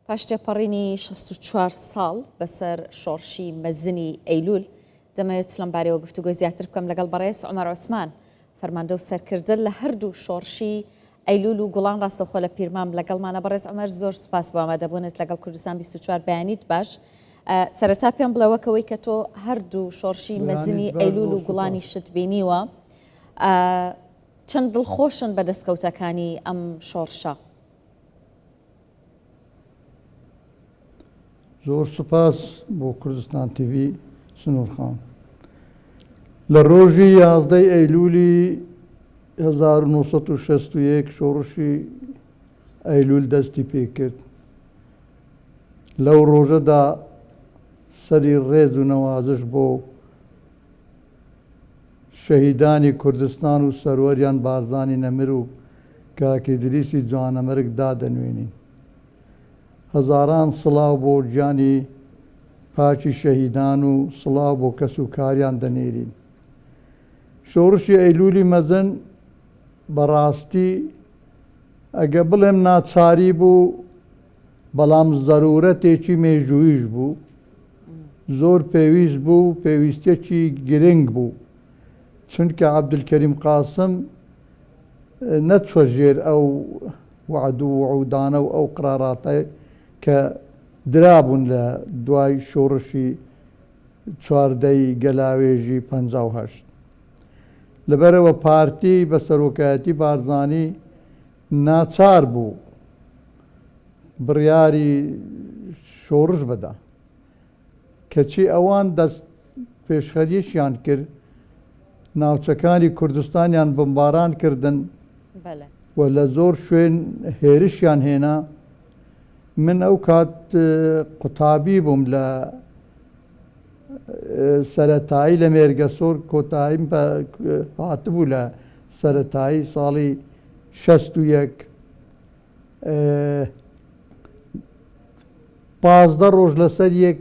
پاش تێپەڕینی 64 ساڵ بەسەر شۆڕشی مەزنی ئەیلول، دەمەوێت لەمبارەیەوە گفتوگۆی زیاتر بکەم لەگەڵ بەڕێز عومەر عوسمان، فەرماندە و سەرکردە لە هەردوو شۆڕشی ئەیلول و گوڵان ڕاستەوخۆ لە پیرمام لەگەڵمانە. بەڕێز عومەر زۆر سوپاس بۆ ئامادەبوونت لەگەڵ کوردستان 24 بەیانیت باش. سەرەتا پێم بڵێ وەک ئەوەی کە تۆ هەردوو شۆڕشی مەزنی بەیانیت باش ئەیلول زۆر و سوپاس. گوڵانیشت بینیوە، چەند دڵخۆشن بە دەستکەوتەکانی ئەم شۆڕشە؟ زۆر سوپاس بۆ کوردستان تیڤی سنوور خان. لە ڕۆژی یازدەی ئەیلولی 1961 شۆڕشی ئەیلول دەستی پێکرد. لەو ڕۆژەدا سەری ڕێز و نەوازش بۆ شەهیدانی کوردستان و سەروەریان بارزانی نەمر و کاک ئیدریسی جوانەمەرگ دادەنوێنین. هەزاران سڵاو بۆ گیانی پاکی شەهیدان و سڵاو بۆ کەس و کاریان دەنێرین. شۆڕشی ئەیلولی مەزن بە ڕاستی ئەگە بڵێم ناچاری بوو بەڵام زەرورەتێکی مێژوویش بوو. زۆر پێویست بوو و پێویستیەکی گرنگ بوو، چونکە عەبدولکەریم قاسم نەچووە ژێر ئەو وەعد و وعودانە و ئەو قراراتەی کە درابوون لە دوای شۆڕشی چواردەی گەلاوێژی 58. لەبەرئەوە پارتی بە سەرۆکایەتی بارزانی ناچار بوو بڕیاری شۆڕش بدا. کەچی ئەوان دەست پێشخەریەکیان کرد ناوچەکانی کوردستانیان بمباران کردن و لە زۆر شوێن هێرشیان هێنا. من ئەو کات قوتابی بووم لە سەرەتایی لە مێرگەسۆر کۆتاییم هاتبوو لە سەرەتایی ساڵی 61 15 ڕۆژ لەسەر یەک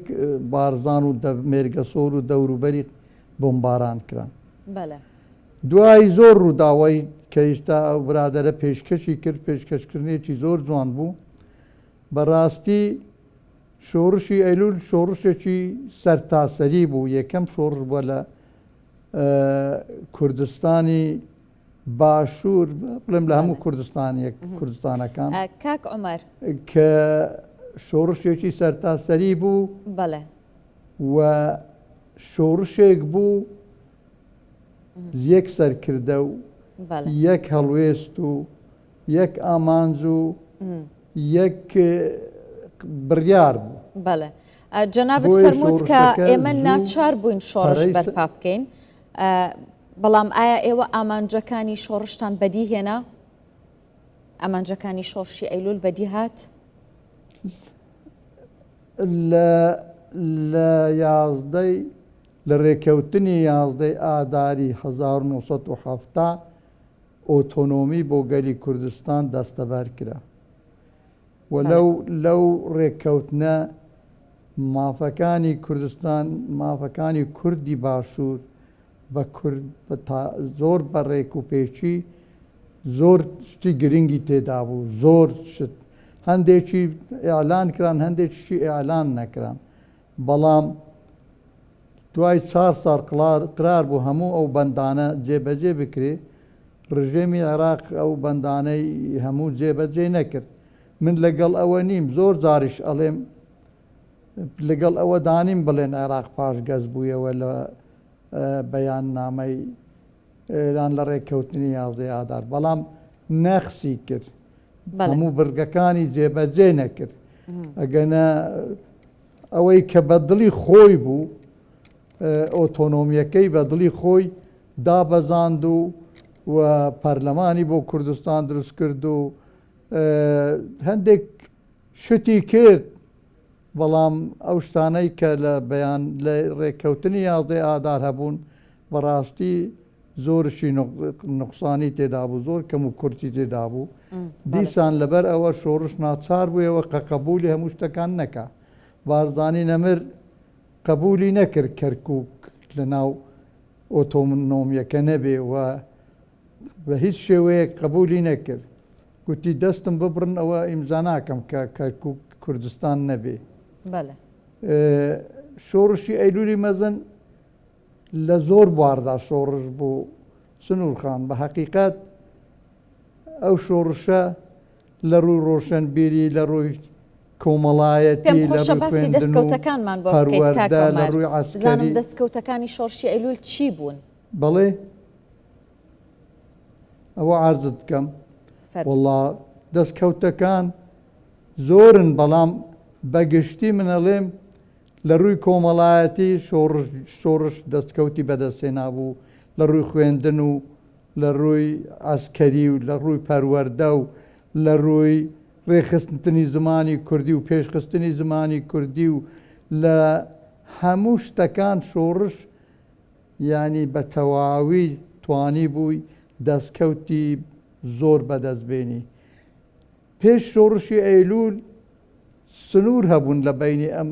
بارزان و مێرگەسۆر و دەوروبەری بۆمباران کران. دوای زۆر ڕووداوەی کە ئیستا ئەو برادەرە پێشکەشی کرد، پێشکەشکردنێکی زۆر جوان بوو. بەڕاستی شۆڕشی ئەیلول شۆڕشێکی سەرتاسەری بوو، یەکەم شۆڕش بووە لە کوردستانی باشوور بڵێم لە هەموو کوردستانیەک کوردستانەکان کاک عومەر کە شۆڕشێکی سەرتاسەری بوو بەڵێ و شۆڕشێک بوو یەک سەرکردە و یەک هەڵوێست و یەک ئامانج و یەک بڕیار بوو. بەڵێ جەنابت فەرمووت کە ئێمە ناچار بووین شۆڕش بەرپا بکەین بەڵام ئایا ئێوە ئامانجەکانی شۆڕشتان بەدی هێنا؟ ئامانجەکانی شۆڕشی ئەیلول بەدی هات؟ لە لە یازدەی لە ڕێکەوتنی یازدەی ئاداری 1970 ئۆتۆنۆمی بۆ گەلی کوردستان دەستەبەر کرا و لەو لەو ڕێککەوتنە مافەکانی کوردستان مافەکانی کوردی باشوور بە کورد زۆر بە ڕێک و پێکی زۆر شتی گرنگی تێدا بوو زۆر شت هەندێکی ئیعلان کران هەندێکیشی ئیعلان نەکران بەڵام دوای چار ساڵ قرار بوو هەموو ئەو بەندانە جێبەجێ بکرێ، ڕژێمی عێراق ئەو بەندانەی هەموو جێبەجێ نەکرد. من لەگەڵ ئەوە نیم، زۆر جاریش ئەڵێم لەگەڵ ئەوەدا نیم بڵێن عێراق پاشگەز بوویەوە لە بەیاننامەی ئێران لە ڕێککەوتنی یازدەی ئادار، بەڵام نەخسی کرد، هەموو بڕگەکانی جێبەجێ نەکرد. ئەگەنە ئەوەی کە بە دڵی خۆی بوو، ئۆتۆنۆمییەکەی بە دڵی خۆی دابەزاند و و پەرلەمانی بۆ کوردستان دروست کرد و هەندێک شتی کرد، بەڵام ئەو شتانەی کە لە بەیان لە ڕێککەوتنی یازدەی ئادار هەبوون بەڕاستی زۆرشی نوقسانی تێدا بوو، زۆر کەم و کورتی تێدا بوو. دیسان لەبەر ئەوە شۆڕش ناچار بوویەوە کە قەبوولی هەموو شتەکان نەکا. بارزانی نەمر قەبوولی نەکرد کەرکووک لە ناو ئۆتۆنۆمییەکە نەبێ و بە هیچ شێوەیەک قەبوولی نەکرد. گوتی دەستم ببڕن ئەوە ئیمزا ناکەم کە کەرکووک کوردستان نەبێ. شۆڕشی ئەیلولی مەزن لە زۆر بواردا شۆڕش بوو سنوور خان، بە هەقیقەت ئەو شۆڕشە لە ڕووی ڕۆشنبیری، لە ڕووی کۆمەڵایەتی، پێم لە خۆشە ڕووی باسی خوێندن و دەستکەوتەکانمان بۆ بکەیت کاک پەروەردە، لە عومەر، ڕووی بزانم عەسکەری. دەستکەوتەکانی شۆڕشی ئەیلول چی بوون؟ بەڵێ ئەوە عەرزت بکەم. فەرموو. وەڵا دەستکەوتەکان زۆرن بەڵام بە گشتی من ئەڵێم لە ڕووی کۆمەڵایەتی شۆڕش شۆڕش دەستکەوتی بەدەستهێنابوو، لە ڕووی خوێندن و لە ڕووی عەسکەری و لە ڕووی پەروەردە و لە ڕووی ڕێکخستنی زمانی کوردی و پێشخستنی زمانی کوردی و لە هەموو شتەکان شۆڕش یانی بە تەواوی توانیبووی دەستکەوتی زۆر بەدەست بێنی. پێش شۆڕشی ئەیلوول سنوور هەبوون لە بەینی ئەم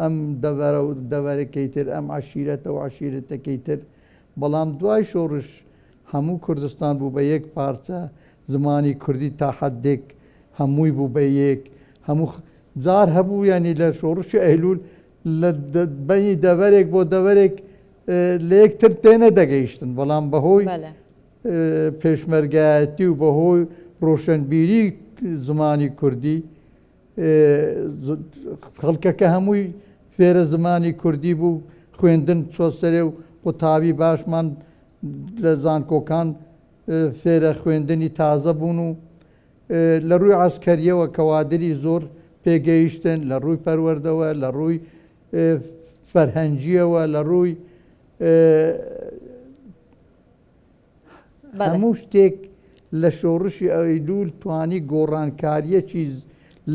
ئەم دەڤەرە و دەڤەرەکەی تر، ئەم عەشیرەتە و عەشیرەتەکەی تر، بەڵام دوای شۆڕش هەموو کوردستان بوو بە یەک پارچە، زمانی کوردی تا حەدێک هەمووی بوو بە یەک، هەموو جار هەبوو یانی لە شۆڕشی ئەیلوول لە بەینی دەڤەرێک بۆ دەڤەرێک لە یەکتر تێنەدەگەیشتن، بەڵام بەهۆی پێشمەرگایەتی و بەهۆی ڕۆشنبیری زمانی کوردی خەڵکەکە هەمووی فێرە زمانی کوردی بوو، خوێندن چوە سەرێ و قوتابی باشمان لە زانکۆکان فێرە خوێندنی تازە بوون و لە ڕووی عەسکەریەوە کەوادری زۆر پێگەیشتن، لە ڕووی پەروەردەوە، لە ڕووی فەرهەنگیەوە، لە ڕووی هەموو شتێک لە شۆڕشی ئەیلوول توانی گۆڕانکارییەکی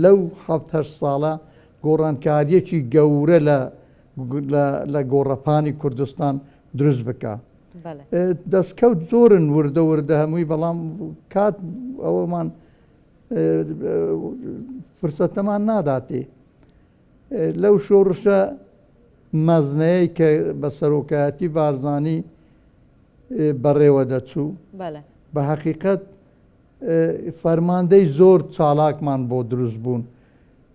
لەو حەفت هەشت ساڵە گۆڕانکارییەکی گەورە لە لە گۆڕەپانی کوردستان دروست بکا. دەستکەوت زۆرن وردە وردە هەمووی بەڵام کات ئەوەمان فرسەتەمان ناداتێ. لەو شۆڕشە مەزنەیەی کە بە سەرۆکایەتی بارزانی بەڕێوە دەچوو، بە هەقیقەت فەرماندەی زۆر چالاکمان بۆ دروست بوون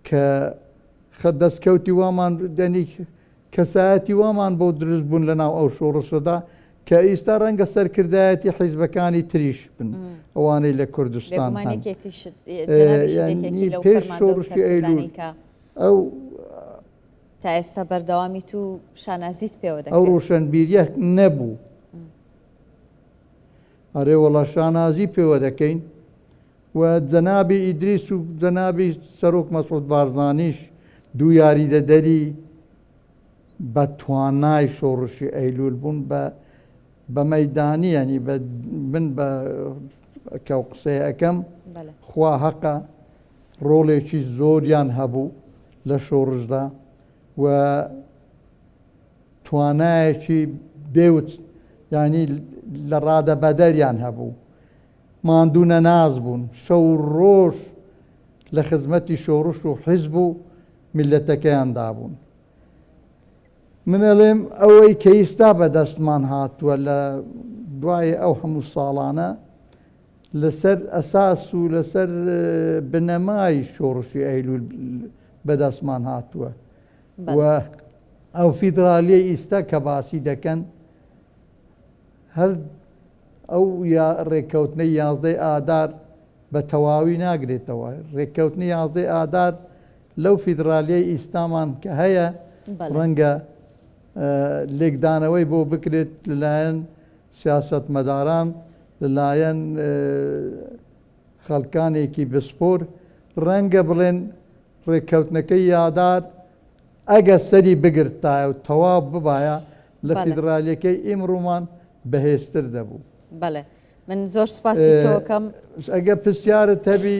کە دەستکەوتی وامان دەنی کەسایەتی وامان بۆ دروست بوون لەناو ئەو شۆڕشەدا کە ئیستا ڕەنگە سەرکردایەتی حیزبەکانی تریش بن ئەوانەی لە کوردستان بێگومان هەن. یەکێکیشت جەنابیشت یانی یەکێکی لەو پێش فەرماندە و شۆڕشی ئەیلوول سەرکردانەی کە ئەو تا ئێستا بەردەوامیت و شانازیت پێوە ئەو دەکرێت. ڕۆشەنبیریە نەبوو. ئەرێ وەڵا شانازی پێوە دەکەین و جەنابی ئیدریس و جەنابی سەرۆک مەسعود بارزانیش دوو یاریدەدەری بە توانای شۆڕشی ئەیلوول بوون بە بە مەیدانی یانی بە من بە کە ئەو قسەیە ئەکەم خوا هەقە ڕۆڵێکی زۆریان هەبوو لە شۆڕشدا و توانایەکی بێوچ یانی لە ڕادە بەدەریان هەبوو ماندوو نەناس بوون شەو و ڕۆژ لە خزمەتی شۆڕش و حیزب و میللەتەکەیاندا بوون. من ئەڵێم ئەوەی کە ئیستا بەدەستمان هاتووە لە دوای ئەو هەموو ساڵانە لەسەر ئەساس و لەسەر بنەمای شۆڕشی ئەیلول بەدەستمان هاتووە و ئەو فیدرالیەی ئیستا کە باسی دەکەن هەر ئەو یا ڕێککەوتنەی یازدەی ئادار بە تەواوی ناگرێتەوە. رێککەوتنی یازدەی ئادار لەو فیدرالیەی ئیستامان کە هەیە رەنگە لێکدانەوەی بۆ بکرێت لەلایەن سیاسەتمەداران، لەلایەن خەڵکانێکی بسپۆر، رەنگە بڵێن رێککەوتنەکەی یادار ئەگەر سەری بگرتایە و تەواو ببایە لە فیدرالیەکەی ئیمڕومان بەهێزتر دەبوو. بەڵێ من زۆر سوپاسی تۆکەم. ئەگەر پرسیارت هەبی.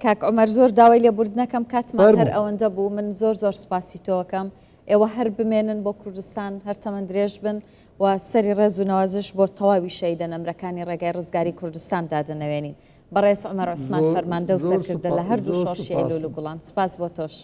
کاک عومەر زۆر داوای لێبوردنەکەم کاتمان هەر ئەوەندە بوو من زۆر زۆر سوپاسی تۆکەم ئێوە هەر بمێنن بۆ کوردستان هەر تەمەن درێژ بن و سەری ڕێز و نەوازش بۆ تەواوی شەهیدە نەمرەکانی ڕێگای ڕزگاری کوردستان دادەنەوێنین بەڕێز عومەر عوسمان فەرماندە و سەرکردە لە هەردوو شۆڕشی ئەیلول و گوڵان سوپاس بۆ تۆش.